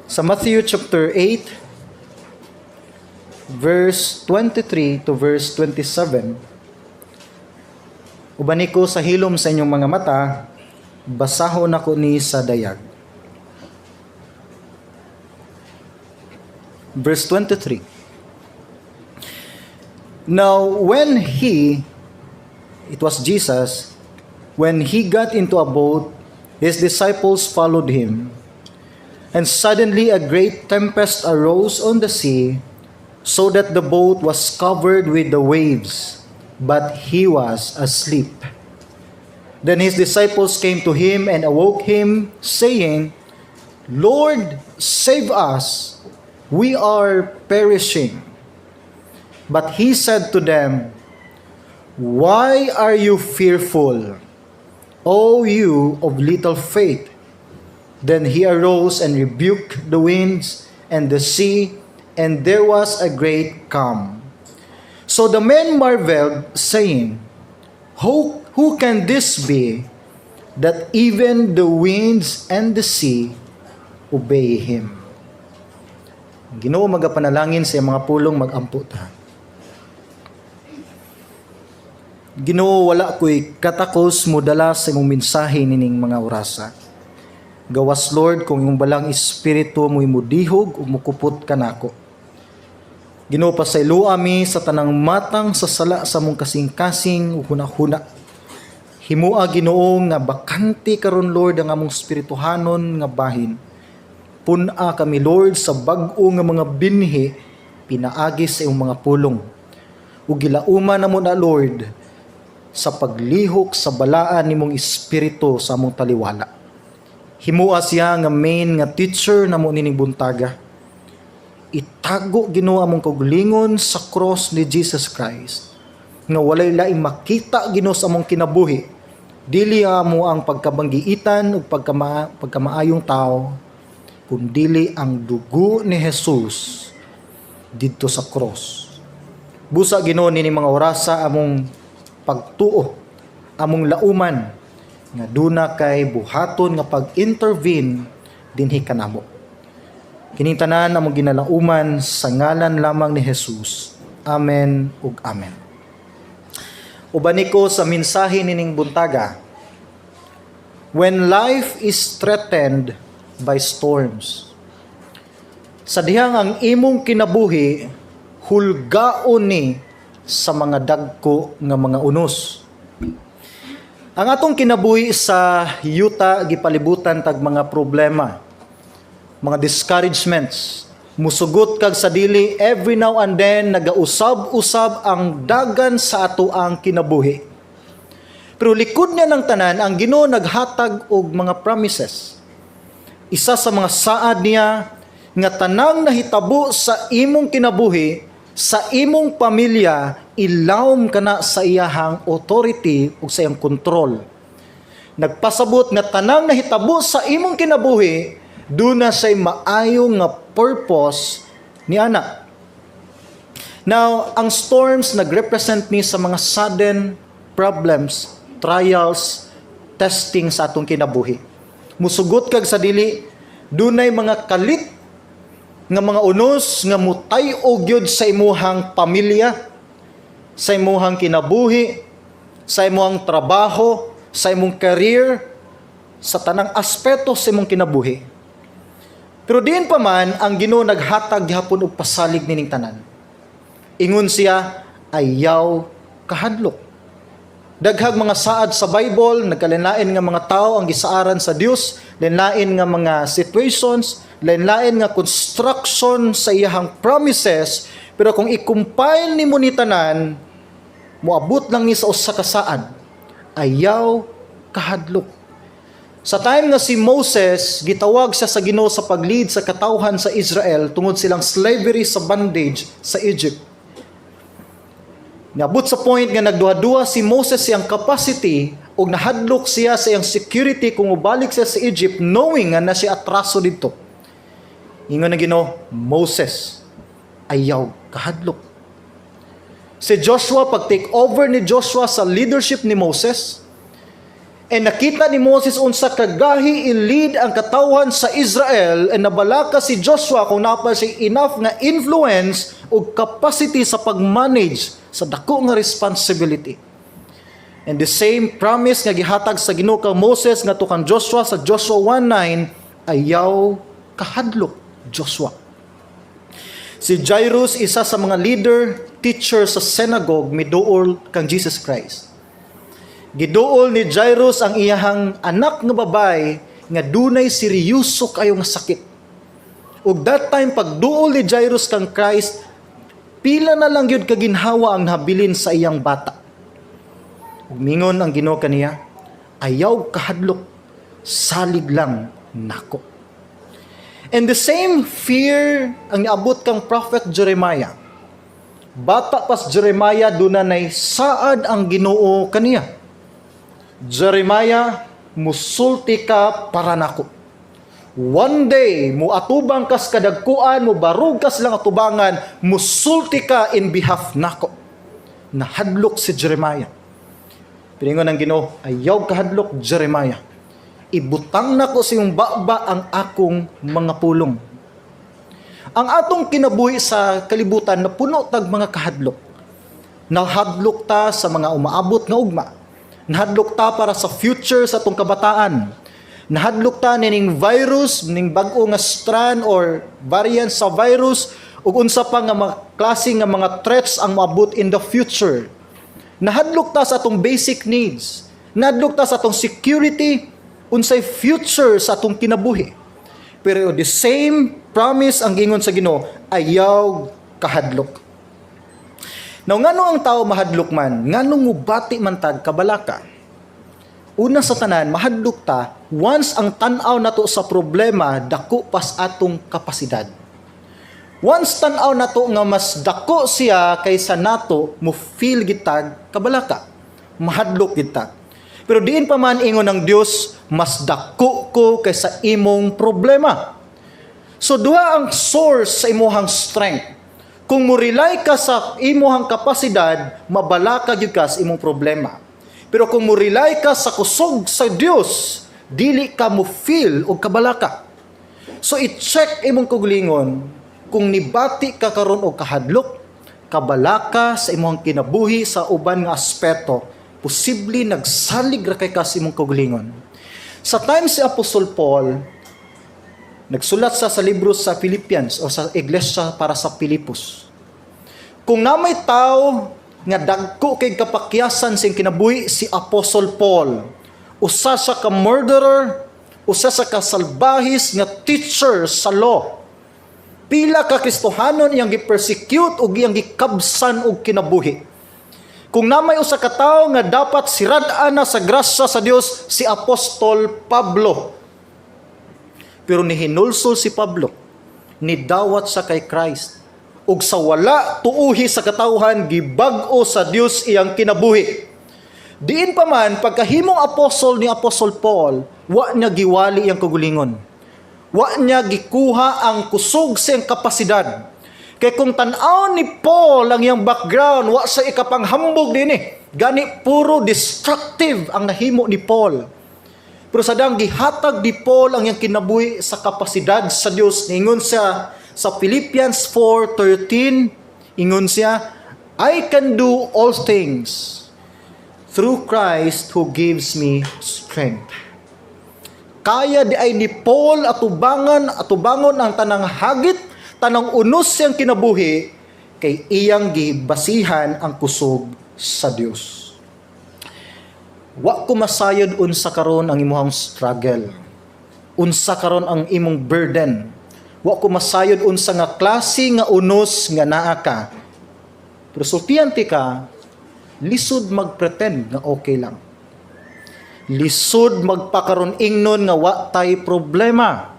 Sa Matthew chapter 8 verse 23 to verse 27. Ubani ko sa hilom sa inyong mga mata, basahon ako ni sa dayag. Verse 23. Now, when he, it was Jesus, when he got into a boat, his disciples followed him. And suddenly a great tempest arose on the sea, so that the boat was covered with the waves, but he was asleep. Then his disciples came to him and awoke him, saying, "Lord, save us, we are perishing." But he said to them, "Why are you fearful, O you of little faith?" Then he arose and rebuked the winds and the sea, and there was a great calm. So the men marveled, saying, Who can this be that even the winds and the sea obey him?" Ginoo magapanalangin sa iyang mga pulong, mag-ampo ta. Ginoo, wala ko'y katakos modala sa imong mensahe nining mga orasa. Gawas, Lord, kung imong balang espiritu mo'y mudihog ug mukupot kanako. Ginoo, pasayloa mi sa tanang matang sa sala sa among kasing-kasing ug hunahuna. Himua, Ginoo, nga bakante karon, Lord, ang among espirituhanon nga bahin. Pun-a kami, Lord, sa bag-o nga mga binhi pinaagi sa imong mga pulong. Ug gilauman namo na, Lord, sa paglihok sa balaan nimong espiritu sa among taliwala. Himua siya nga main nga teacher namo nining buntaga. Itago, Ginoo, among kaugalingon sa cross ni Jesus Christ. Nga walay laing makita, Ginoo, sa among kinabuhi. Dili amo ang pagkabanggiitan ug pagkamaayong tao, kundili ang dugo ni Jesus didto sa cross. Busa, Ginoo, nini mga orasa among pagtuo, among lauman nga duna kay buhaton nga pag-intervene dinhi kanamo. Kining tanan among ginalauman sa ngalan lamang ni Jesus. Amen ug amen. Ubani ko sa mensahe nining buntaga. When life is threatened by storms. Sa dihang ang imong kinabuhi hulgaon ni sa mga dagko nga mga unos. Ang atong kinabuhi sa yuta gipalibutan tag mga problema, mga discouragements. Musugot kag sa dili, every now and then nagausab-usab ang dagan sa ato ang kinabuhi. Pero likod niya ng tanan, ang Ginoo naghatag og mga promises. Isa sa mga saad niya nga tanang nahitabo sa imong kinabuhi, sa imong pamilya, ilawom kana sa iyahang authority ug sa iyang kontrol. Nagpasabot nga tanang nahitabo sa imong kinabuhi, duna say maayo nga purpose ni ana. Now, ang storms nagrepresent ni sa mga sudden problems, trials, testing sa atong kinabuhi. Musugot kag sa dili, dunay mga kalit nga mga unos nga mutay-og gyud sa imuhang pamilya, sa imuhang kinabuhi, sa imuhang trabaho, sa imong career, sa tanang aspeto sa imong kinabuhi. Pero diin pa man, ang Ginoo naghatag gihapon og pasalig nining tanan. Ingon siya, "Ayaw kahadlok." Daghag mga saad sa Bible, nagkalain nga mga tao ang gisaaran sa Dios, lain nga mga situations, lain-lain nga construction sa iyahang promises, pero kung i-compile nimo ni tanan, moabot lang ni sa usa ka saad. "Ayaw kahadlok." Sa time nga si Moses, gitawag siya sa Ginoo sa pag-lead sa katawhan sa Israel tungod silang slavery sa bondage sa Egypt. Niabot sa point nga nagduha-duha si Moses siyang capacity ug nahadlok siya sa iyang security kung mobalik siya sa Egypt, knowing nga na siya atraso didto. Ingon ang Ginoo, "Moses, ayaw kahadlok." Si Joshua, pag take over ni Joshua sa leadership ni Moses, And nakita ni Moses unsa kagahi i-lead ang katawhan sa Israel, and nabalaka si Joshua kung naa pa siya enough nga influence o capacity sa pag-manage sa dako nga responsibility. And the same promise nga gihatag sa Ginoo kang Moses ngadto kang Joshua sa Joshua 1:9, "Ayaw kahadlok, Joshua." Si Jairus, isa sa mga leader, teacher sa synagogue, miduol kang Jesus Christ. Giduol ni Jairus ang iyahang anak nga babay nga dunay seryoso kayo nga sakit. Ug that time, pagduol ni Jairus kang Christ, pila na lang gyud kaginhawa ang nabilin sa iyang bata. Ug mingon ang Ginoo kaniya, "Ayaw kahadlok, salig lang nako." And the same fear ang niabot kang Prophet Jeremiah. Bata pas Jeremiah, duna nay saad ang Ginoo kaniya. "Jeremiah, musulti ka para nako. One day, muatubang kas kadagkuan, mubarog kas lang atubangan, musulti ka in behalf nako." Nahadlok si Jeremiah. Pero ingon ang Ginoo, "Ayaw kahadlok, Jeremiah. Ibutang nako sa iyong baba ang akong mga pulong." Ang atong kinabuhi sa kalibutan na puno tag mga kahadlok. Nahadlok ta sa mga umaabot nga ugma. Nahadlok ta para sa future sa atong kabataan. Nahadlok ta nining virus, ning bag-o nga strand or variant sa virus ug unsa pa nga mga klase nga mga threats ang moabot in the future. Nahadlok ta sa atong basic needs. Nahadlok ta sa atong security, unsay future sa atong kinabuhi. Pero the same promise ang gingon sa Ginoo, "Ayaw kahadlok." Now, ngano ang tao mahadlok man? Ngano mubati man tag kabalaka? Una sa tanan, mahadlok ta once ang tan-aw nato sa problema dako pas atong kapasidad. Once tan-aw nato nga mas dako siya kaysa nato, mo feel gitag kabalaka. Mahadlok kita. Pero diin pa man, ingon ng Dios, "Mas dako ko kaysa imong problema." So duha ang source sa imuhang strength. Kung mo rely ka sa imuhang kapasidad, mabalaka gyud ka sa imong problema. Pero kung mo rely ka sa kusog sa Dios, dili ka mo feel og kabalaka. So i-check imong kaugalingon kung nibati ka karon og kahadlok, kabalaka sa imong kinabuhi sa uban nga aspeto, posible nagsalig ra kay ka sa imong kaugalingon. Sa time si Apostol Paul, nagsulat sa libro sa Philippians o sa iglesia para sa Pilipos. Kung naa may tao nga dagko kay kapakyasan sa kinabuhi, si Apostle Paul. Usa sa ka murderer, usa sa ka salbahis nga teacher sa law. Pila ka Kristohanon iyang gi-persecute ug iyang gikabsan og kinabuhi. Kung naa may usa ka tawo nga dapat sirad-an na sa grasya sa Dios, si Apostol Pablo. Pero nihinulsol si Pablo, nidawat sa kay Christ. Ug sa wala tuuhi sa katawhan, gibag-o sa Dios iyang kinabuhi. Diin pa man, pagkahimong apostol ni Apostol Paul, wa niya giwali iyang kaugalingon. Wa niya gikuha ang kusog sa iyang kapasidad. Kay kung tan-aw ni Paul ang iyang background, wa sa ikapanghambog dinhi. Gani puro destructive ang nahimo ni Paul. Pero sadang gihatag ni Paul ang iyang kinabuhi sa kapasidad sa Dios. Ingon siya sa Philippians 4:13, ingon siya, "I can do all things through Christ who gives me strength." Kaya di ay ni Paul atubangon ang tanang hagit, tanang unos siyang kinabuhi, kay iyang gibasihan ang kusog sa Dios. Wa ko masayod unsa karon ang imong struggle. Unsa karon ang imong burden. Wa ko masayod unsa nga klase nga unos nga naa ka. Pero sultihan tika, lisod magpretend nga okay lang. Lisod magpakaron ingnon nga wa tay problema.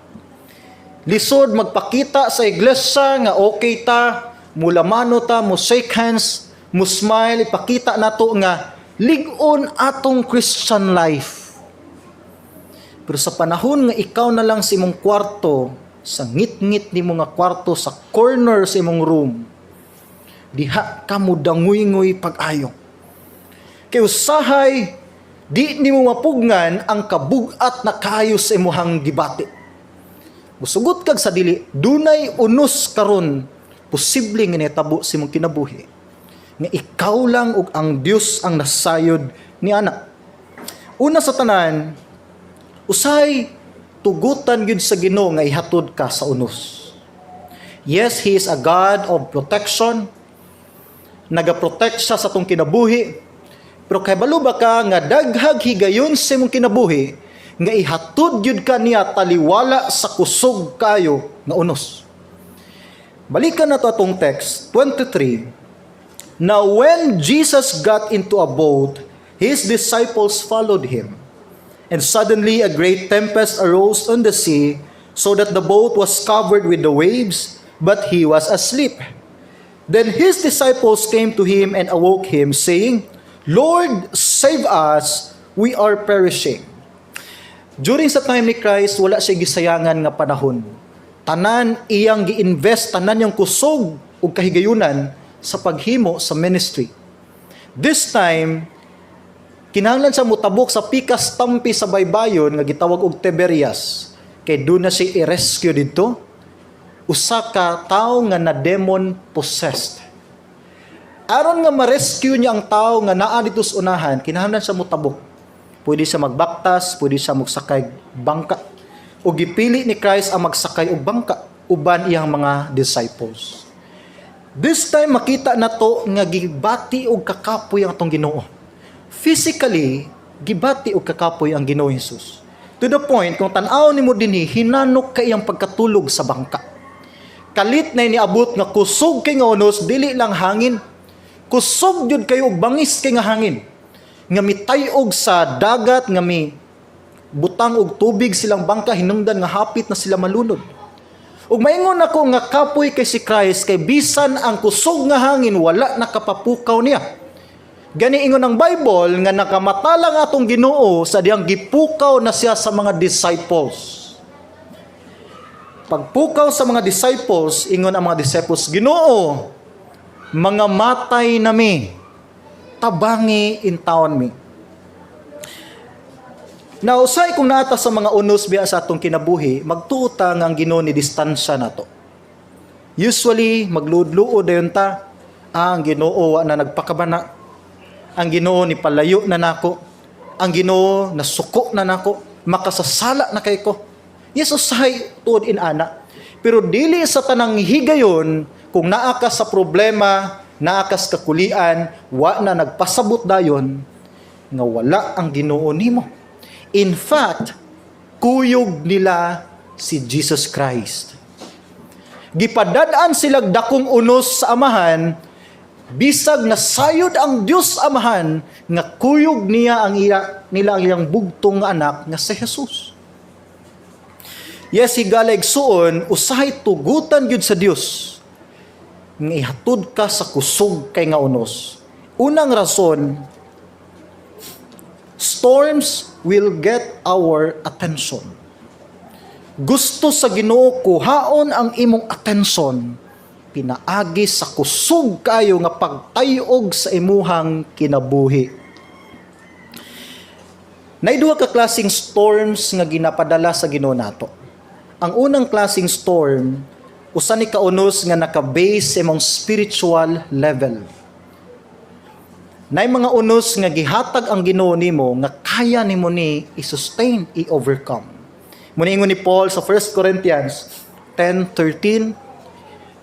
Lisod magpakita sa iglesia nga okay ta, mulamano ta, mo shake hands, mo smile, ipakita nato nga lig-on atong Christian life. Pero sa panahon nga ikaw na lang sa imong kwarto, sa ngit-ngit nimo nga kwarto, sa corner sa imong room, diha ka mo danguy-nguy pag-ayo. Kay usahay, Di nimo mapugngan ang kabugat na kayo sa imuhang gibati. Musugot kag sa dili, dunay unos karon posible nga nitabo sa imong kinabuhi nga ikaw lang ug ang Dios ang nasayod ni ana. Una sa tanan, usay tugutan gyud sa Ginoo nga ihatod ka sa unos. Yes, He is a God of protection. Nagaprotect siya sa atong kinabuhi. Pero kabalo ba ka nga daghag higayon sa imong kinabuhi nga ihatod gyud ka niya taliwala sa kusog kayo nga unos? Balikan nato atong text 23. "Now when Jesus got into a boat, his disciples followed him. And suddenly a great tempest arose on the sea, so that the boat was covered with the waves, but he was asleep. Then his disciples came to him and awoke him, saying, 'Lord, save us, we are perishing.'" During sa time ni Christ, wala siya gisayangan nga panahon. Tanan iyang gi-invest, tanan iyang kusog ug kahigayunan sa paghimo sa ministry. This time, kinahanglan siya mutabok sa pikas tampi sa baybayon nga gitawag og Tiberias. Kay doon na siya i-rescue didto usa ka tawo nga na demon possessed. Aron nga ma-rescue niya ang tao nga naa dito sa unahan, kinahanglan siya mutabok. Pwede siya magbaktas, pwede siya magsakay bangka. O gipili ni Christ ang magsakay og bangka uban iyang mga disciples. This time, makita nato nga gibati og kakapoy ang atong Ginoo. Physically, gibati og kakapoy ang Ginoo Jesus. To the point, kung tan-aw nimo dinhi, hinanok kay iyang pagkatulog sa bangka. Kalit na niabot nga kusog kay nga unos, dili lang hangin. Kusog jud kayo og bangis kay nga hangin. Nga mitay-og sa dagat, nga mi butang og tubig silang bangka, hinungdan nga hapit na sila malunod. Ug maingon ako nga kapoy kay si Christ kay bisan ang kusog nga hangin, wala nakapapukaw niya. Gani ingon ang Bible nga nakamata lang atong Ginoo sa diyang gipukaw na siya sa mga disciples. Pagpukaw sa mga disciples, ingon ang mga disciples, "Ginoo, mga matay nami, tabangi intawon mi." Now, usay kung naa ta sa mga unos biya sa atong kinabuhi, magtuo ta nga ang Ginoo ni distansya nato. Usually, magluod-luod dayon ta, "Ah, ang Ginoo wa na nagpakabana. Ang Ginoo ni palayo na nako. Ang Ginoo nasuko na nako. Makasasala na kay ko." Yes, usahay tuod inana. Pero dili sa tanang higayon, kung naa ka sa problema, naa ka sa kakulian, wa na nagpasabot dayon nga wala ang Ginoo nimo. In fact, kuyog nila si Jesus Christ. Gipadad-an silag dakong unos sa Amahan, bisag nasayod ang Dios Amahan nga kuyog niya ang iya, nila ang iyang bugtong nga anak nga si Jesus. Yes, higala igsuon, usahay tugutan gyud sa Dios nga ihatod ka sa kusog kay nga unos. Unang rason, storms will get our attention. Gusto sa Ginoo kuhaon ang imong attention pinaagi sa kusog kayo nga pagtayog sa imuhang kinabuhi. Nay duha ka klaseng storms nga ginapadala sa Ginoo nato. Ang unang klaseng storm, usa ni kaunos nga naka-base sa imong spiritual level. Nay mga unos nga gihatag ang Ginoo nimo nga kaya nimo ni i-sustain, i-overcome. Muna ingon ni Paul sa 1 Corinthians 10:13,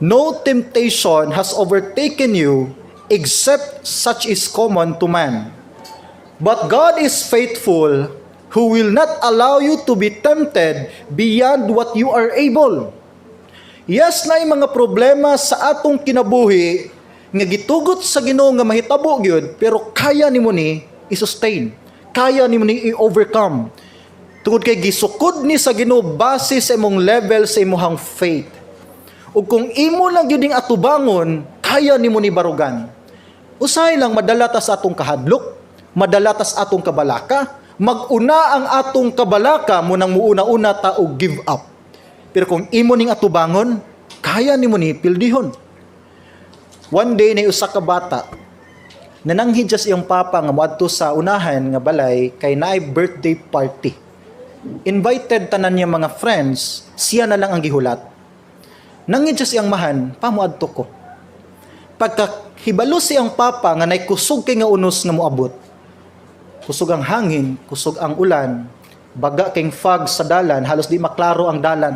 "No temptation has overtaken you except such is common to man. But God is faithful, who will not allow you to be tempted beyond what you are able." Yes, na mga problema sa atong kinabuhi nga gitugot sa Ginoo nga mahitabo gyud, pero kaya nimo ni i-sustain. Kaya nimo ni i-overcome. Tungod kay gisukod ni sa Ginoo base sa imong level sa imong faith. Ug kung imo lang gyud ning atubangon, kaya nimo ni barugan. Usahay lang madala ta sa atong kahadlok, madala ta sa atong kabalaka, mag-una ang atong kabalaka mo nang muuna-una ta og give up. Pero kung imo ning atubangon, kaya nimo ni pildihon. One day na usa ka bata, Nananghid siya sa iyang papa nga moadto sa unahan nga balay kay naay birthday party. Invited tanan niya mga friends, siya na lang ang gihulat. Nanghid siya sa iyang amahan, "Pa, moadto ko." Pagka hibalo siyang papa nga nay kusog kay nga unos nga moabot. Kusog ang hangin, kusog ang ulan, baga kay fog sa dalan, halos di maklaro ang dalan.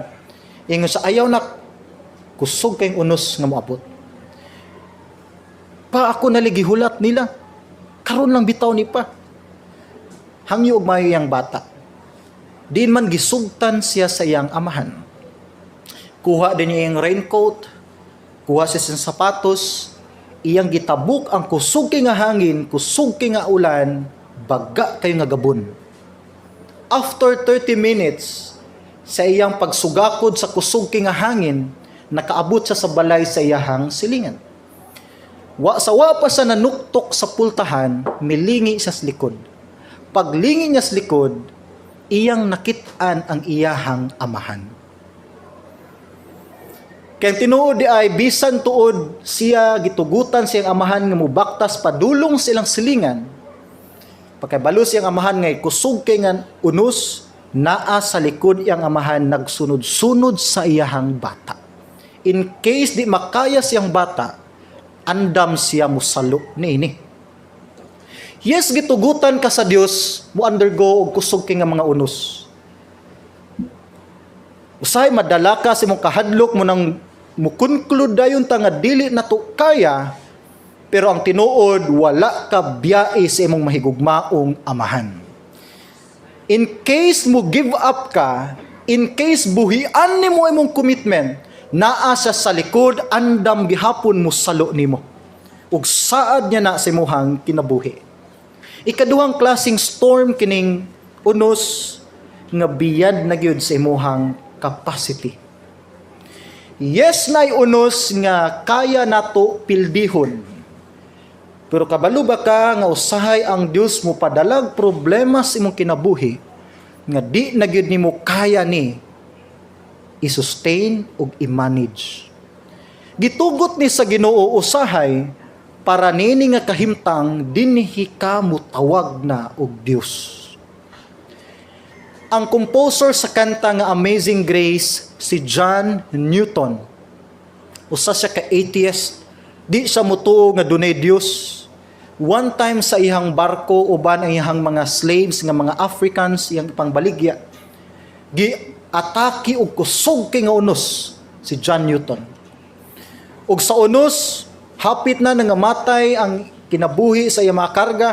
Ingon sa ayaw na, kusog kay unos nga moabot. "Pa, ako na gihulat nila. Karon lang bitaw ni, Pa." Hangyo og maayo iyang bata. Diin man gisugtan siya sa iyang amahan. Kuha din niya iyang raincoat, kuha siya sa sapatos, iyang gitabok ang kusog kay nga hangin, kusog kay nga ulan, baga kayo nga gabon. After 30 minutes, sa iyang pagsugakod sa kusog kay nga hangin, nakaabot siya sa balay sa iyahang silingan. Wa sa wa pa sa nanuktok sa pultahan, milingi siya sa likod. Paglingi niya sa likod, iyang nakit-an ang iyahang amahan. Kaya tinuod di ay bisan tuod siya gitugutan siyang amahan nga mubaktas padulong silang silingan. Pagkabalo siyang amahan ngay kusog kay nga unos, naa sa likod iyang amahan nagsunod-sunod sa iyahang bata. In case di makaya siyang bata, andam siya musalo niini. Yes, gitugutan ka sa Dios mo undergo og kusog kay nga mga unos. Usahay madala ka sa imong kahadlok mo nang mo conclude dayon ta nga dili na to kaya, pero ang tinuod, wala ka biyae sa imong mahigugmaong amahan. In case mo give up ka, in case buhian nimo imong commitment, naa siya sa likod, andam gihapon mo salo nimo. Ug saad niya na sa imuhang kinabuhi. Ikaduhang klaseng storm, kining unos nga beyond na gyud sa imuhang capacity. Yes, nay unos nga kaya nato pildihon. Pero kabalo ba ka nga usahay ang Dios mo padalag problema sa imong kinabuhi nga di na gyud nimo kaya ni i-sustain ug i-manage? Gitugot ni sa Ginoo usahay para nini nga kahimtang dinhi ka mutawag na og Dios. Ang composer sa kanta nga Amazing Grace, si John Newton. Usa siya ka atheist. Di siya mutuo nga dunay Dios. One time, sa iyang barko uban ang iyang mga slaves nga mga Africans iyang pangbaligya. Gi-atake og kusog kay nga unos si John Newton. Ug sa unos, hapit na nangamatay ang kinabuhi sa iyang mga karga.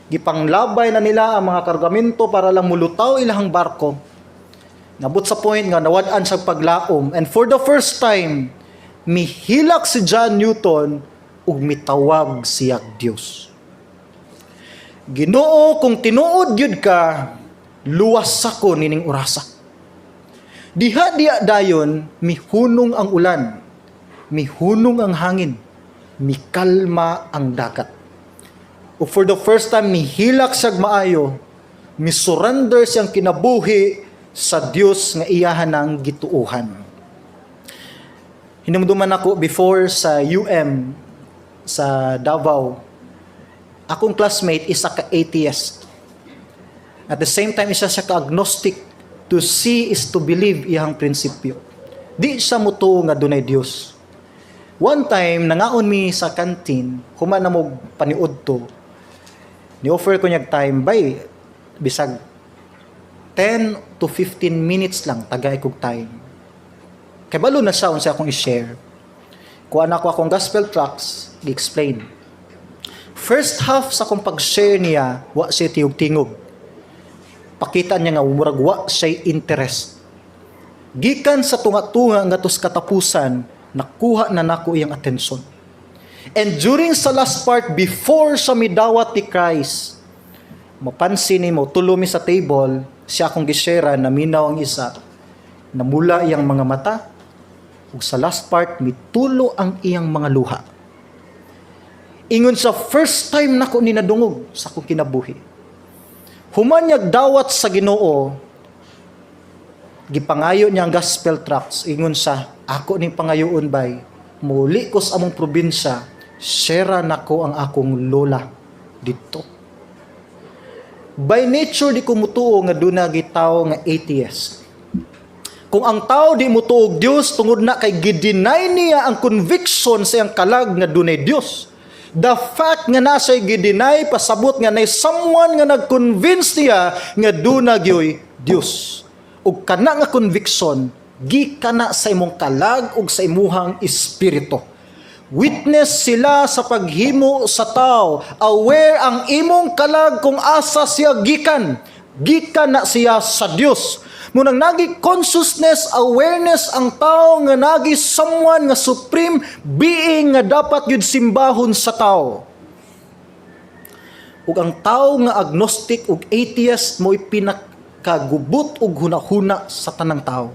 Gipanglabay na nila ang mga kargamento para lang mulutaw ilahang barko. Nabot sa point nga nawad-an sa paglaom, and for the first time mihilak si John Newton ug mitawag siya Dios. "Ginoo, kung tinuod gyud ka, luwas ako nining orasa." Diha diya dayon mihunong ang ulan, mihunong ang hangin, mikalma ang dagat. Ug for the first time nihilak siya maayo, misurrender siyang kinabuhi sa Dios nga iyahan ng gituohan. Hinumduman ako before sa UM sa Davao, akong classmate isa ka atheist. At the same time, isa siya ka agnostic. To see is to believe iyang prinsipyo. Di siya mutuo nga dunay Dios. One time, nangaon mi sa canteen, human na mo paniud to. Ni-offer ko niya time, "Bay, bisag 10 to 15 minutes lang, tagay kog time." Kay balo na siya unsa akong i-share. Kuha na ko akong gospel tracts, gi-explain. First half sa akong pag-share niya, wa siya tiyog-tingog. Pakita niya nga murag wa siya interest. Gikan sa tunga-tunga ngadto sa katapusan, nakuha na nako iyang atensyon. And during sa last part, before sa midawat ni Christ, mapansin nimo, tulo mi sa table, siya akong gishare, naminaw ang isa, namula iyang mga mata, ug sa last part, mitulo ang iyang mga luha. Ingon sa, "First time nako ni nadungog sa akong kinabuhi." Human niyag dawat sa Ginoo, gipangayo niya ang gospel tracts. Ingon sa, "Ako ning pangayoon, bay, muli ko sa among probinsya." Share nako ang akong lola dito. By nature, di ko mutuo nga duna tawo nga atheist. Kung ang tao di mutuo og Dios, tungod na kay gi-deny niya ang conviction sa iyang kalag nga dunay Dios. The fact nga naa siya'y gi-deny, pasabot nga nay someone nga nag-convince niya nga duna gyoy Dios. Ug kana nga conviction gikan na sa imong kalag ug sa imuhang espiritu. Witness sila sa paghimo sa tao. Aware ang imong kalag kung asa siya gikan. Gikan na siya sa Dios. Munang nagi consciousness, awareness ang tao nga nagi someone nga supreme being nga dapat yun simbahon sa tao. Ug ang tao nga agnostic ug atheist mo'y pinakagubot ug hunahuna sa tanang tao.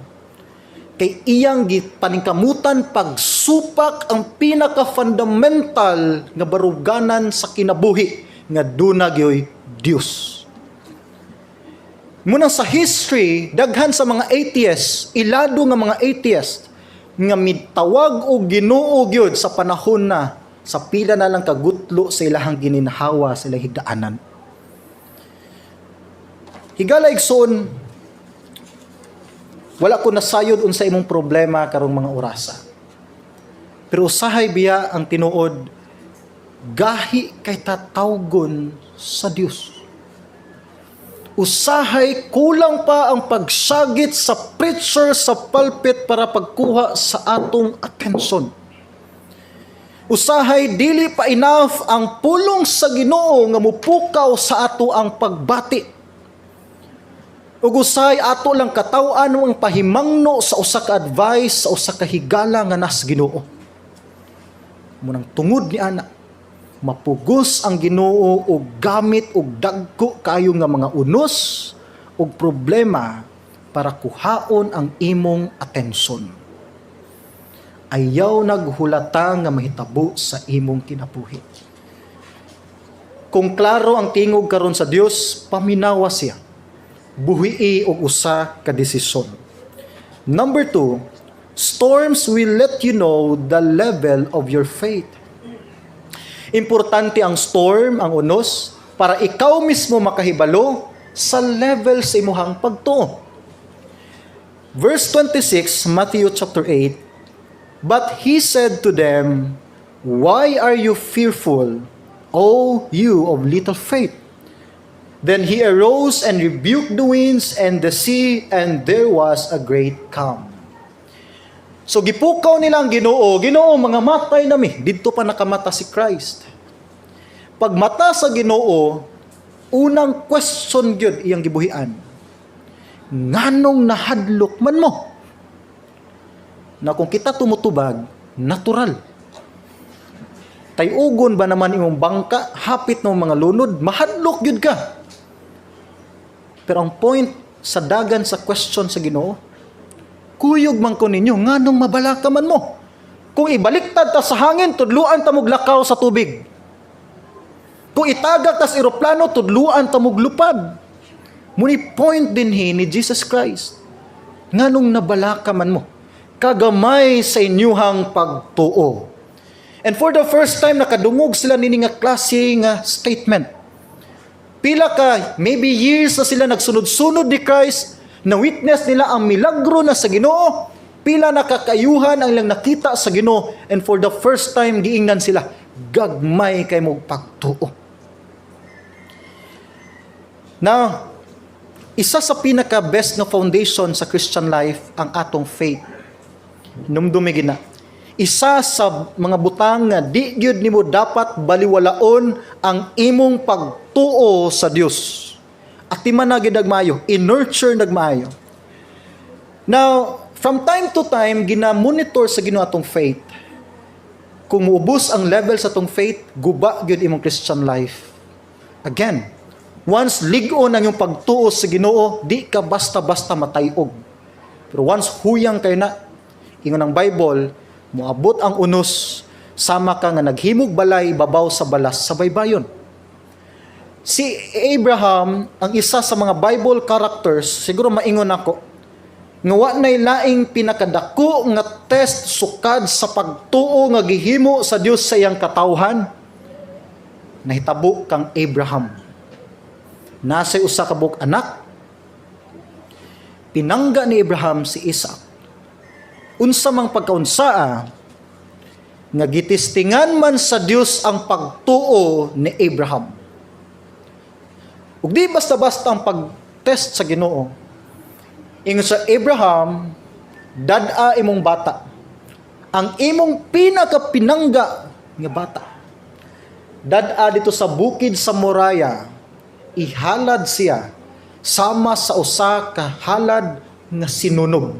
Kay iyang gipaningkamutan pagsupak ang pinaka-fundamental nga baruganan sa kinabuhi nga duna gyoy Dios. Muna sa history, daghan sa mga atheists, ilado nga mga atheist, nga mitawag og Ginoo gyud sa panahon na sa pila na lang kagutlo sa ilahang gininhawa sa ilang higdaanan. Higala igsoon, wala ko nasayod unsa imong problema karong mga orasa. Pero usahay biya ang tinuod, gahi kay tatawgon sa Dios. Usahay kulang pa ang pagsagit sa preacher sa pulpit para pagkuha sa atong atensyon. Usahay dili pa enough ang pulong sa Ginoo nga mupukaw sa ato ang pagbati. Ug usahay ato lang kataw-an ang pahimangno sa usa ka advice sa usa ka higala nga nas Ginoo. Munang tungod ni ana, mapugos ang Ginoo og gamit og dagko kayo nga mga unos og problema para kuhaon ang imong atensyon. Ayaw naghulata nga mahitabo sa imong kinabuhi. Kung klaro ang tingog karon sa Dios, paminawa siya. Buhii og usa ka desisyon. Number 2, storms will let you know the level of your faith. Importante ang storm, ang unos, para ikaw mismo makahibalo sa level sa imuhang pagtuo. Verse 26, Matthew chapter 8, "But he said to them, 'Why are you fearful, O you of little faith?' Then he arose and rebuked the winds and the sea, and there was a great calm." So gipukaw nila ang Ginoo, "Ginoo, mga matay nami." Didto pa nakamata si Christ. Pagmata sa Ginoo, unang question gyud iyang gibuhian. "Nganong nahadlok man mo?" Na kung kita tumutubag, natural. Tayugon ba naman imong bangka, hapit ng mga lunod, mahadlok gyud ka. Pero ang point sa dagan sa question sa Ginoo, "Kuyog man ko ninyo, nganong mabalaka man mo?" Kung ibaliktad ta sa hangin, tudluan ta mog lakaw sa tubig. Kung itagak tas eroplano, tudluan ta mog lupad. Muni point dinhi ni Jesus Christ. "Nganong nabalaka man mo? Kagamay sa inyuhang pagtuo." And for the first time, nakadungog sila nini nga klase nga statement. Pila ka, maybe years na sila nagsunod-sunod ni Christ, na witness nila ang milagro na sa Ginoo, pila na kakayuhan ang ilang nakita sa Ginoo, and for the first time giingnan sila, "Gagmay kay mo pagtuo." Now, isa sa pinaka best nga foundation sa Christian life ang atong faith. Numdumi gina. Isa sa mga butang nga di gyud nimo dapat baliwalaon ang imong pagtuo sa Dios. Atiman na gyud maayo, i-nurture nagmaayo. Now, from time to time gina-monitor sa Ginoo atong faith. Kung muubos ang level sa atong faith, guba gyud imong Christian life. Again, once lig-on ang iyong pagtuo sa Ginoo, di ka basta-basta matayog. Pero once huyang kayo na, ingon ang Bible, moabot ang unos, sama ka nga naghimog balay babaw sa balas sa baybayon. Si Abraham, ang isa sa mga Bible characters, siguro maingon ako, Nga wa nay laing pinakadako nga test sukad sa pagtuo nga gihimo sa Dios sa iyang katawhan, nahitabo kang Abraham. Naa siya'y usa ka buok anak. Pinangga ni Abraham si Isaac. Unsa mang pagkaunsaa nga gitestingan man sa Dios ang pagtuo ni Abraham. Ug di basta-basta ang pag-test sa Ginoo. Ingon sa Abraham, "Dad-a imong bata. Ang imong pinakapinangga nga bata. Dad-a didto sa bukid sa Moriah, ihalad siya sama sa usa ka halad nga sinunog."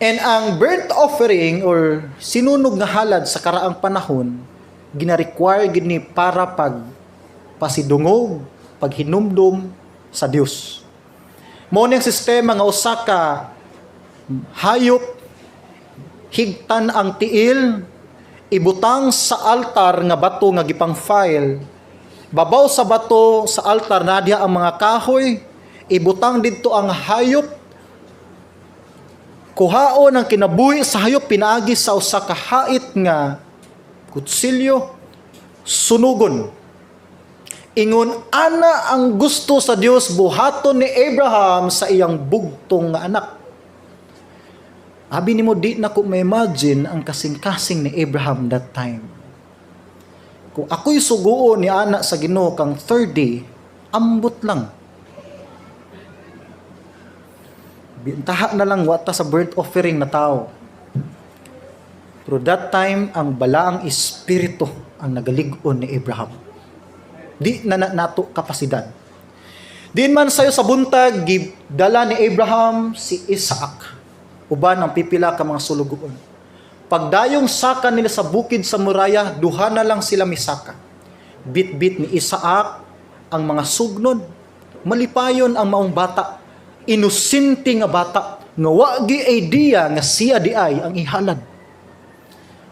And ang burnt offering or sinunog nga halad sa karaang panahon, gina-require gid ni para pag pasidungog, paghinumdum sa Dios. Mao ni ang sistema nga usa ka hayop, higtan ang tiil, ibutang sa altar nga bato nga gipang-file. Babaw sa bato sa altar na diha ang mga kahoy, ibutang didto ang hayop, kuhaon ang kinabuhi sa hayop pinaagi sa usa ka hait nga kutsilyo, sunugon. Ingon ana ang gusto sa Dios buhaton ni Abraham sa iyang bugtong nga anak. Abi nimo, di na ko ma-imagine ang kasing-kasing ni Abraham that time. Kung ako'y suguon ni ana sa Ginoo kang third day, ambot lang. Bintaha na lang wata sa burnt offering na tao. Pero that time, ang balaang espiritu ang nagalig-on ni Abraham. Di na, na nato kapasidad. Diin man sayo sa buntag, gidala ni Abraham si Isaac uban ang pipila ka mga sulugoon. Pagdayong saka nila sa bukid sa Moriah, duha na lang sila misaka. Bit-bit ni Isaac ang mga sugnod. Malipayon ang maong bata. Inosente nga bata nga wa gi idea nga siya di ay ang ihalad.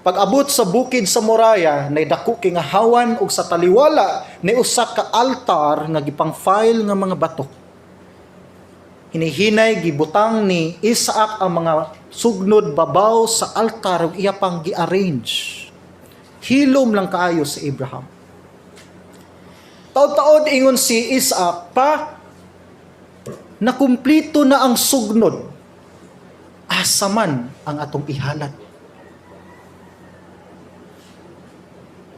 Pag-abot sa bukid sa Moriah, nay dako kay nga hawan ug sa taliwala ni usa ka altar nga gipang-file nga mga bato. Hinihinay gibutang ni Isaac ang mga sugnod babaw sa altar ug iya pang gi-arrange. Hilom lang kaayo si Abraham. Taod-taod ingon si Isaac pa, "Nakumplito na ang sugnod. Asa man ang atong ihalad?"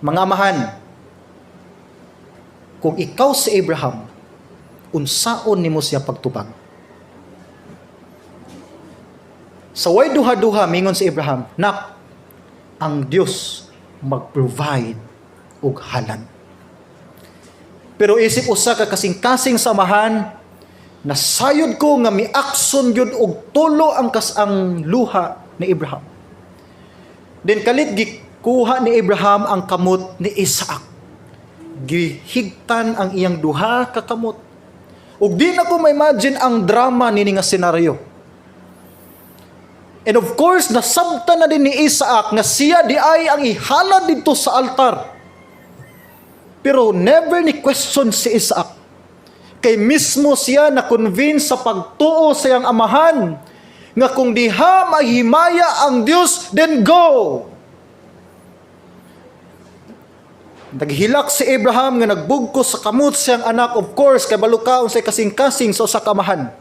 Mga amahan, kung ikaw si Abraham, unsaon nimo siya pagtubag? Sa way duha-duha, mingon si Abraham, "Nak, ang Dios mag-provide og halad." Pero isip usa ka kasing-kasing samahan, nasayod ko nga miakson gyud og tulo ang kas ang luha ni Abraham. Then kalit gikuha ni Abraham ang kamot ni Isaac. Gihigtan ang iyang duha ka kamot. Ug di na ko ma-imagine ang drama nini nga senaryo. And of course, nasabtan na din ni Isaac nga siya di ay ang ihalad didto sa altar. Pero never ni question si Isaac. Kay mismo siya na convince sa pagtuo sa iyang amahan nga kung diha mahimaya ang Dios, then go. Naghilak si Abraham nga nagbugkos sa kamot siyang anak, of course, kay balo ka unsay kasing-kasing sa usa ka amahan.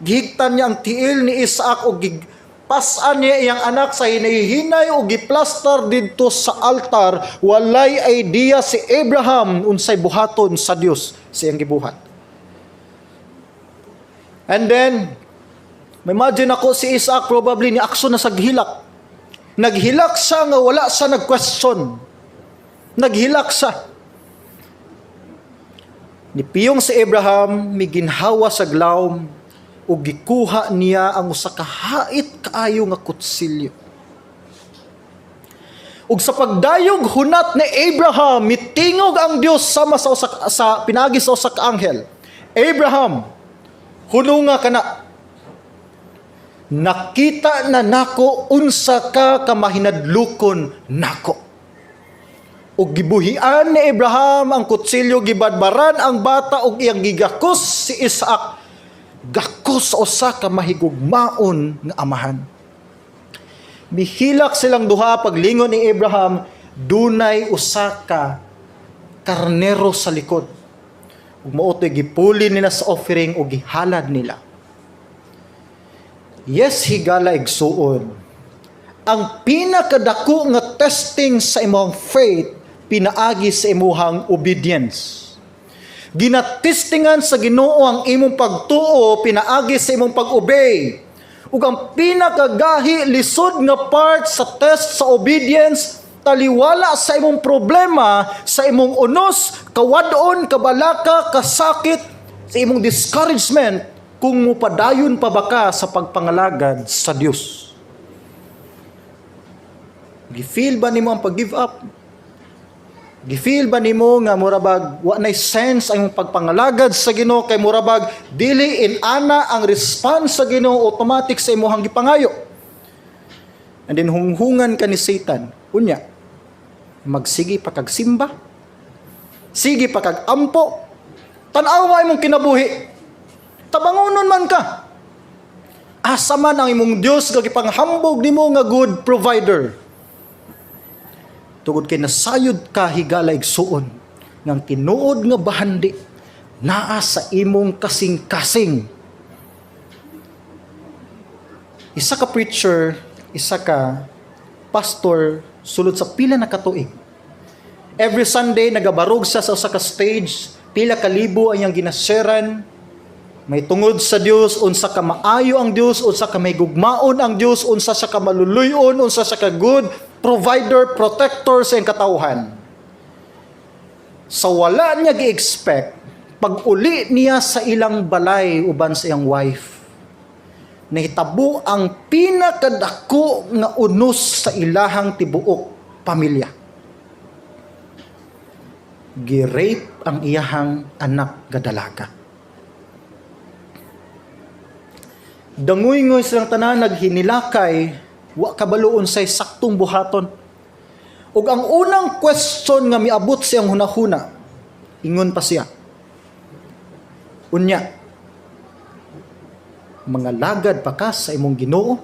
Gihigtan niya ang tiil ni Isaac ug gipas-an niya iyang anak sa hinay-hinay ug giplastar didto sa altar. Walay idea si Abraham unsay buhaton sa Dios sa iyang gibuhat. And then, imagine ako si Isaac probably ni aksyon na sa hilak. Naghilak siya nga wala siya nag-question. Naghilak siya. Nipiyong si Abraham, miginhawa sa glawm, ug gikuha niya ang usa ka hait kaayo nga kutsilyo. Ug sa pagdayog hunat ni Abraham, mitingog ang Dios sama sa usa sa pinaagi sa usa ka anghel. "Abraham, hununga kana. Nakita na nako unsa ka kamahinadlukon nako." Ug gibuhian ni Abraham ang kutsilyo, gibadbaran ang bata ug iyang gigakos si Isaac. Gakos sa usa ka mahigugmaon nga amahan. Mihilak silang duha. Paglingon ni Abraham, dunay usa ka karnero sa likod. Ug mao to'y gipuli nila sa offering ug gihalad nila. Yes, higala igsuon. Ang pinakadako nga testing sa imong faith pinaagi sa imuhang obedience. Ginatestingan sa Ginoo ang imong pagtuo pinaagi sa imong pag-obey. Ug ang pinakagahi lisod nga part sa test sa obedience, taliwala sa imong problema, sa imong unos, kawadon, kabalaka, kasakit, sa imong discouragement, kung mupadayon pa ba ka sa pagpangalagad sa Dios. Gi-feel ba nimo ang pag-give up? Gi-feel ba nimo nga murabag wa nay sense ang imong pagpangalagad sa Ginoo kay murabag dili in-ana ang response sa Ginoo automatic sa imong gipangayo? And then hunghungan ka ni Satan. Unya, magsige pa kag simba. Sige pa kag ampo. Tan-awa imong kinabuhi. Tabangonon man ka. Asa man ang imong Dios nga gipanghambog nimo nga good provider? Tungod kay nasayod ka, higala igsuon, ngang tinuod nga bahandi naa sa imong kasing-kasing. Isa ka preacher, isa ka pastor, sulod sa pila na katuig. Every Sunday nagabarog siya sa usa ka stage, pila ka libo ang iyang ginasheran. May tungod sa Dios, unsa ka maayo ang Dios, unsa ka may gugmaon ang Dios, unsa siya ka maluluyon, unsa siya ka good provider, protector sa iyang katawhan. Sa wala niya gi-expect, pag uli niya sa ilang balay uban sa iyang wife, nahitabo ang pinakadako nga unos sa ilahang tibuok pamilya. Gi-rape ang iyahang anak nga dalaga. Danguy-ngoy silang tanan, naghinilakay, wa kabalo unsay saktong buhaton. Ug ang unang question nga miabot siyang hunahuna, ingon pa siya, "Unya, mangalagad pa ka sa imong Ginoo?"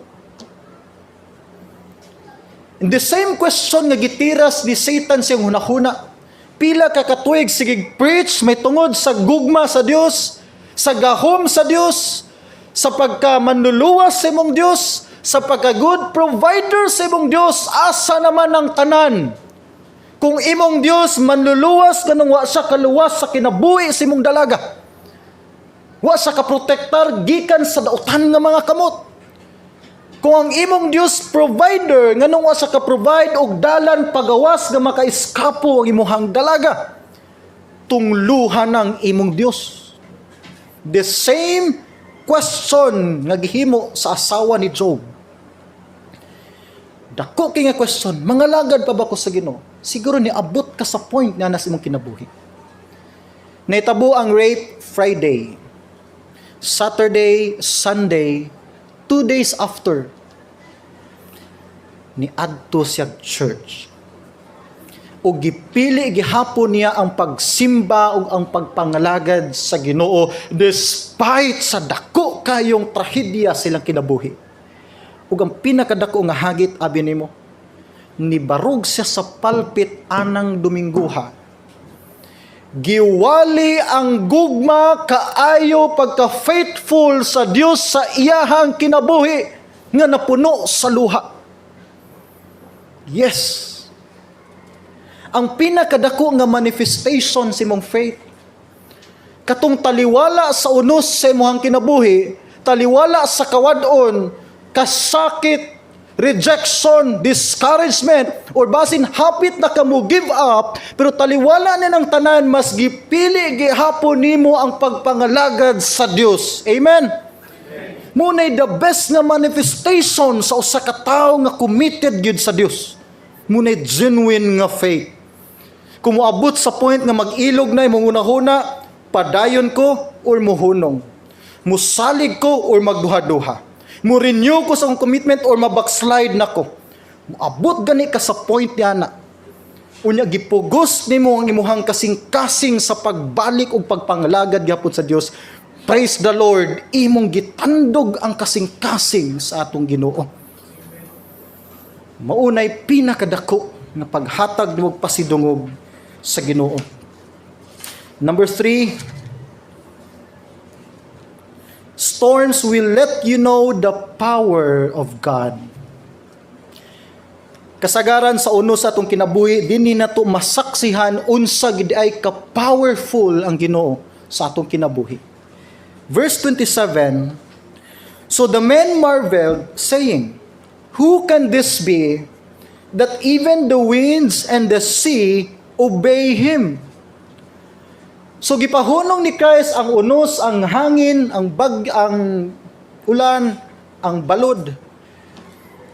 And the same question nga gitiras ni Satan siyang hunahuna, pila ka katuig sige preach may tungod sa gugma sa Dios, sa gahom sa Dios, sa pagka manluluwas sa imong Dios, sa pagka good provider sa imong Dios, asa naman ang tanan? Kung imong Dios manluluwas, ganong wa siya kaluwas sa kinabuhi sa imong dalaga? Wa siya kaprotektar gikan sa dautan nga mga kamot? Kung ang imong Dios provider, nganong wa siya ka-provide og dalan pagawas nga maka-eskapo ang imuhang dalaga? Tungluhan ang imong Dios. The same question nga gihimo sa asawa ni Job. Dako kay nga question, mangalagad pa ba ko sa Ginoo? Siguro niabot ka sa point nga nasa imong kinabuhi. Nahitabo ang rape Friday. Saturday, Sunday, 2 days after, ni adto siya church. O gipili gihapon niya ang pagsimba ug ang pagpangalagad sa Ginoo despite sa dako kayong trahedya silang kinabuhi. Ug ang pinakadako nga hagit, abi nimo, nibarog siya sa pulpit anang Domingguha. Giwali ang gugma kaayo, pagka faithful sa Dios sa iyahang kinabuhi nga napuno sa luha. Yes. Ang pinakadako nga manifestation sa imong faith, katong taliwala sa unos sa imong kinabuhi, taliwala sa kawad-on, kasakit, rejection, discouragement, or basin hapit na ka mo give up, pero taliwala ni ng tanan, mas gipili gihapon nimo ang pagpangalagad sa Dios. Amen? Muna'y the best nga manifestation sa usa ka tawo nga committed gyud sa Dios. Muna'y genuine nga faith. Kung moabot sa point nga mag-ilog na imong hunahuna, padayon ko or muhunong? Musalig ko or magduha-duha? Mo-renew ko sa akong commitment or mabackslide na ko? Moabot gani ka sa point niana. Unya gipugos nimo ang imuhang kasing-kasing sa pagbalik ug pagpangalagad gyapon sa Dios. Praise the Lord, imong gitandog ang kasing-kasing sa atong Ginoo. Maunay pinakadako nga paghatag nimo pasidungog sa Ginoo. Number three, storms will let you know the power of God. Kasagaran sa uno sa atong kinabuhi, dinhi nato masaksihan unsa gid ay ka-powerful ang Ginoo sa atong kinabuhi. Verse 27, "So the men marveled, saying, 'Who can this be that even the winds and the sea obey him?'" So gipahunong ni Christ ang unos, ang hangin, ang bag, ang ulan, ang balod.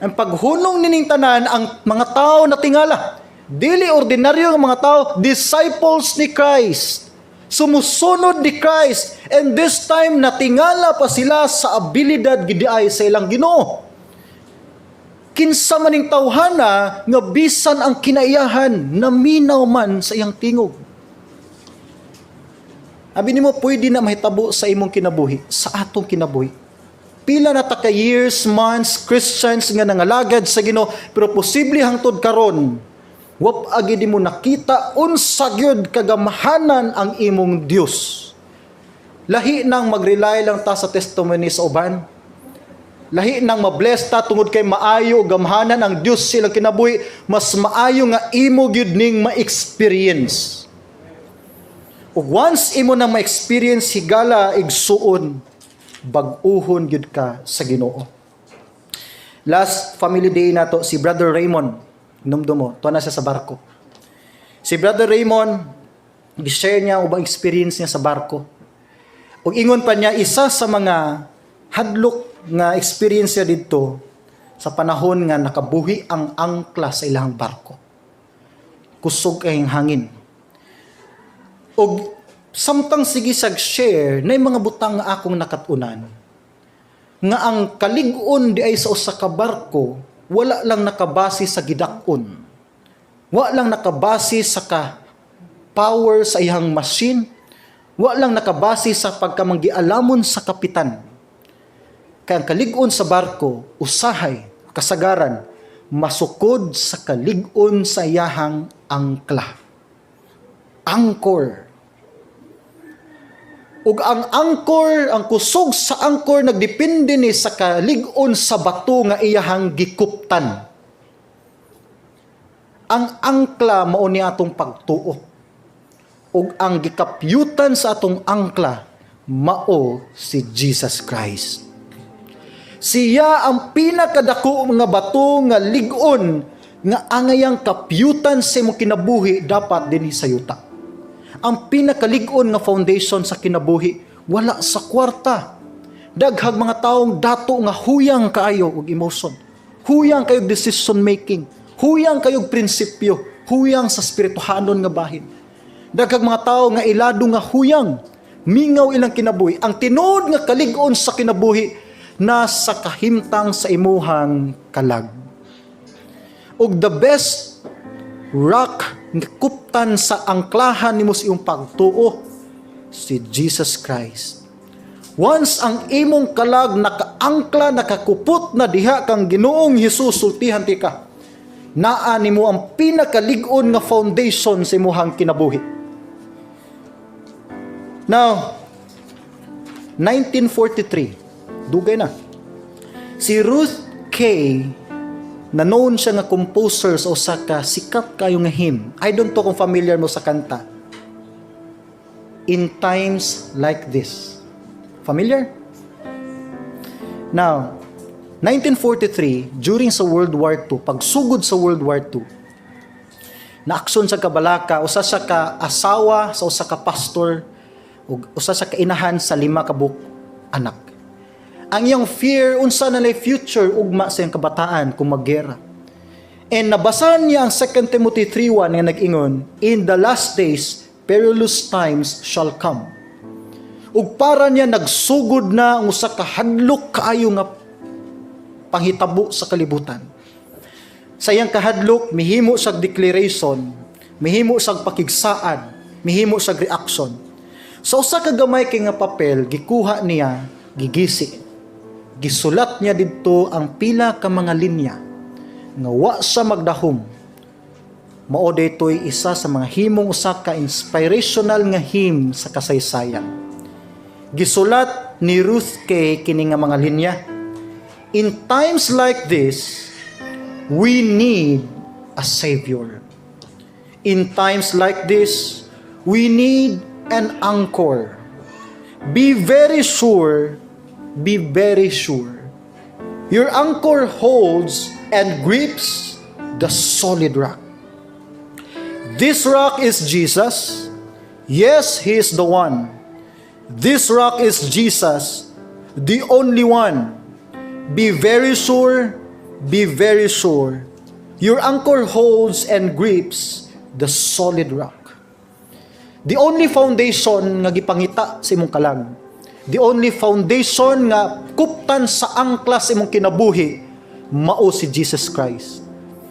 Ang paghunong nining tanan, ang mga tao natingala. Dili ordinaryo ang mga tao, disciples ni Christ. Sumusunod ni Christ. And this time, natingala pa sila sa abilidad gid ay sa ilang Ginoo. Kinsa man ning tawhana nga bisan ang kinaiyahan naminaw man sa iyang tingog? Abi nimo, pwede na mahitabo sa imong kinabuhi, sa atong kinabuhi. Pila na ta ka years, months, Christians nga nangalagad sa Ginoo, pero posible hangtod karon wa pa gid mo nakita unsa gyud kagamhanan ang imong Dios. Lahi nang mag-rely lang ta sa testimony sa uban. Lahi nang mabless ta tungod kay maayo o gamhanan ang Dios sa ilang kinabuhi, mas maayo nga imo gyud ning ma-experience. Ug once imo na ma-experience, higala igsuon, bag-uhon gyud ka sa Ginoo. Last family day nato, si Brother Raymond, numdo mo, tuwa na siya sa barko. Si Brother Raymond, gi-share niya ang ubang experience niya sa barko. Ug ingon pa niya, isa sa mga hadlok nga experience niya didto sa panahon nga nakabuhi ang angkla sa ilang barko. Kusog kay hangin. Og samtang sige sag share na mga butang nga akong nakatunan nga ang kalig-on di ay sa usa ka barko wala lang nakabase sa gidak-on. Wala lang nakabase sa ka power sa iyang machine. Wala lang nakabase sa pagkamanggialamon sa kapitan. Kay ang kalig-on sa barko, usahay, kasagaran, masukod sa kalig-on sa iyahang angkla. Anchor. Ug ang anchor, ang kusog sa anchor nagdepende ni sa kalig-on sa bato nga iyahang gikuptan. Ang angkla mao ni atong pagtuo. Ug ang gikapyutan sa atong angkla mao si Jesus Christ. Siya ang pinakadako nga bato nga lig-on nga angayang kapyutan sa imong kinabuhi dapat dinhi sa yuta. Ang pinakalig-on nga foundation sa kinabuhi wala sa kwarta. Daghag mga taong dato nga huyang kaayo og emotion. Huyang kayo decision making. Huyang kayo prinsipyo. Huyang sa spirituhanon nga bahin. Daghag mga tao nga ilado nga huyang. Mingaw ilang kinabuhi. Ang tinuod nga kalig-on sa kinabuhi nasa kahimtang sa imuhang kalag. Ug the best rock nga kuptan sa angklahan nimo sa iyong pagtuo, si Jesus Christ. Once ang imong kalag nakaangkla, nakakupot na diha kang Ginoong Hesus, sultihan ti ka. Naa nimo ang pinakalig-on nga foundation sa imuhang kinabuhi. Now, 1943, dugay na. Si Ruth Kay, na known siya nga composer sa usa ka sikat kayo nga hymn. I don't know kung familiar mo sa kanta. "In Times Like This." Familiar? Now, 1943, during sa World War II, pagsugod sa World War II, naaksyon sa kabalaka, usa siya ka asawa sa usa ka pastor, ug usa sa kainahan sa lima ka buok anak. Ang iyang fear, unsa na lay future ugma sa iyang kabataan kung maggera. And nabasa niya ang 2 Timothy 3:1 nga nag-ingon, "In the last days, perilous times shall come." Ug para niya nagsugod na ang usa ka hadlok kaayo nga panghitabo sa kalibutan. Sa iyang kahadlok, mihimo siyag declaration, mihimo siyag pakigsaad, mihimo siyag reaction. Sa usa ka gamay kay nga papel, gikuha niya, gigisi. Gisulat niya didto ang pila ka mga linya nga wa siya magdahom. Mao daytoy isa sa mga himong usa ka inspirational nga hymn sa kasaysayan. Gisulat ni Ruth Kay kini nga mga linya: "In times like this, we need a savior. In times like this, we need an anchor. Be very sure, be very sure. Your anchor holds and grips the solid rock. This rock is Jesus. Yes, He is the one. This rock is Jesus, the only one. Be very sure, be very sure. Your anchor holds and grips the solid rock." The only foundation nga gipangita sa imong kalag, the only foundation nga kuptan sa angkla sa imong kinabuhi, mao si Jesus Christ.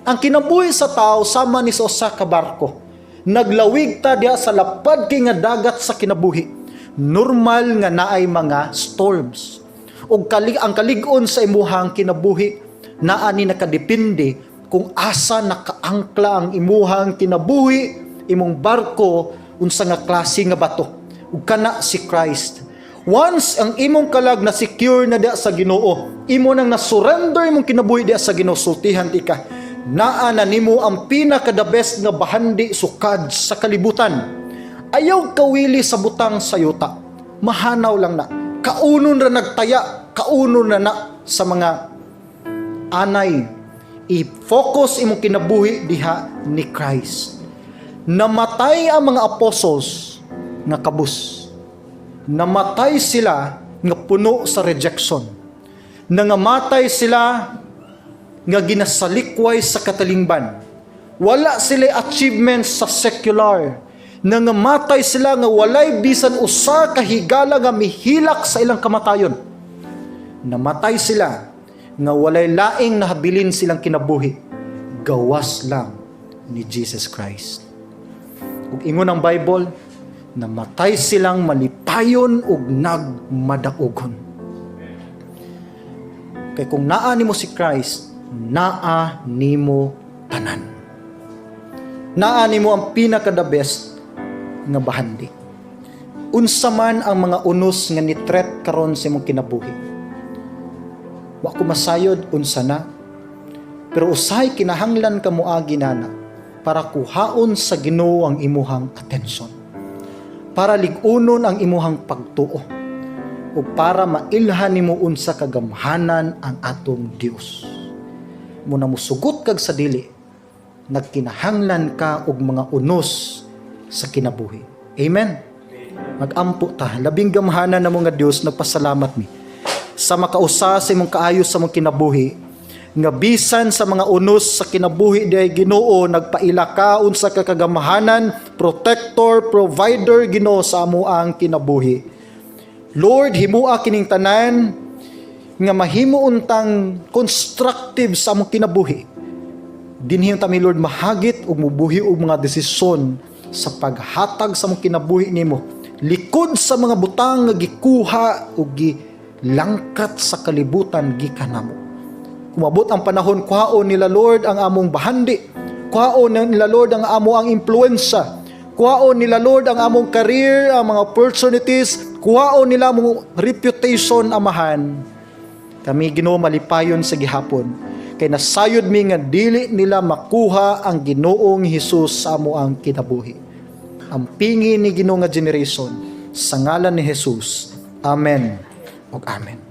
Ang kinabuhi sa tao sama ni sa usa ka barko. Naglawig ta diha sa lapad kay nga dagat sa kinabuhi. Normal nga naay mga storms. Ug ang kalig-on sa imuhang kinabuhi naa ni nakadepende kung asa nakaangkla ang imuhang kinabuhi, imong barko, unsa nga klase nga bato. Ug kana si Christ. Once ang imong kalag na secure na diha sa Ginoo, imo nang na-surrender imong kinabuhi diha sa Ginoo, sultihan tika. Naa na nimo ang pinaka the best nga bahandi sukad sa kalibutan. Ayaw kawili sa butang sa yuta. Mahanaw lang na. Kaunon ra nagtaya, kaunon na na sa mga anay. I-focus imong kinabuhi diha ni Christ. Namatay ang mga apostles nga kabus. Namatay sila nga puno sa rejection. Nangamatay sila nga ginasalikway sa katalingban. Wala sila achievements sa secular. Nangamatay sila nga walay bisan usa ka higala nga mihilak sa ilang kamatayon. Namatay sila nga walay laing nahabilin silang kinabuhi. Gawas lang ni Jesus Christ. Ug ingon ang Bible, namatay silang malipayon ug nagmadaugon. Kay kung naa nimo si Christ, naa nimo tanan. Naa nimo ang pinaka the best nga bahandi. Unsa man ang mga unos nga ni-threat karon sa imong kinabuhi. Wa ko masayod unsa na. Pero usahay kinahanglan ka moagi nana para kuhaon sa Ginoo ang imuhang atensyon. Para lig-unon ang imuhang pagtuo o para mailhan nimo unsa kagamhanan ang atong Dios. Muna musugot kag sa dili, nagkinahanglan ka og mga unos sa kinabuhi. Amen. Magampo ta, Labing gamhanan na nga Dios, nagpasalamat mi sa makausa sa imong kaayo sa imong kinabuhi nga bisan sa mga unos sa kinabuhi diay, Ginoo, nagpaila ka unsa ka kagamhanan, protector, provider, Ginoo, sa amo ang kinabuhi. Lord, himua kining tanan nga mahimo untang constructive sa among kinabuhi. Dinhi unta mi, Lord, mahagit ug mubuhi og mga desisyon sa paghatag sa among kinabuhi nimo. Likod sa mga butang nga gikuha ug gilangkat sa kalibutan gikan namo. Kumabot ang panahon, kuhaon nila, Lord, ang among bahandi. Kuhaon nila, Lord, ang amo ang impluensya. Kuhaon nila, Lord, ang among career, ang mga opportunities. Kuhaon nila among reputation, Amahan. Kami, Ginoo, malipayon sa gihapon. Kay nasayod mi nga dili nila makuha ang Ginoong Hesus sa amo ang kinabuhi. Ampingi ni Ginoo nga generation sa ngalan ni Jesus. Amen ug amen.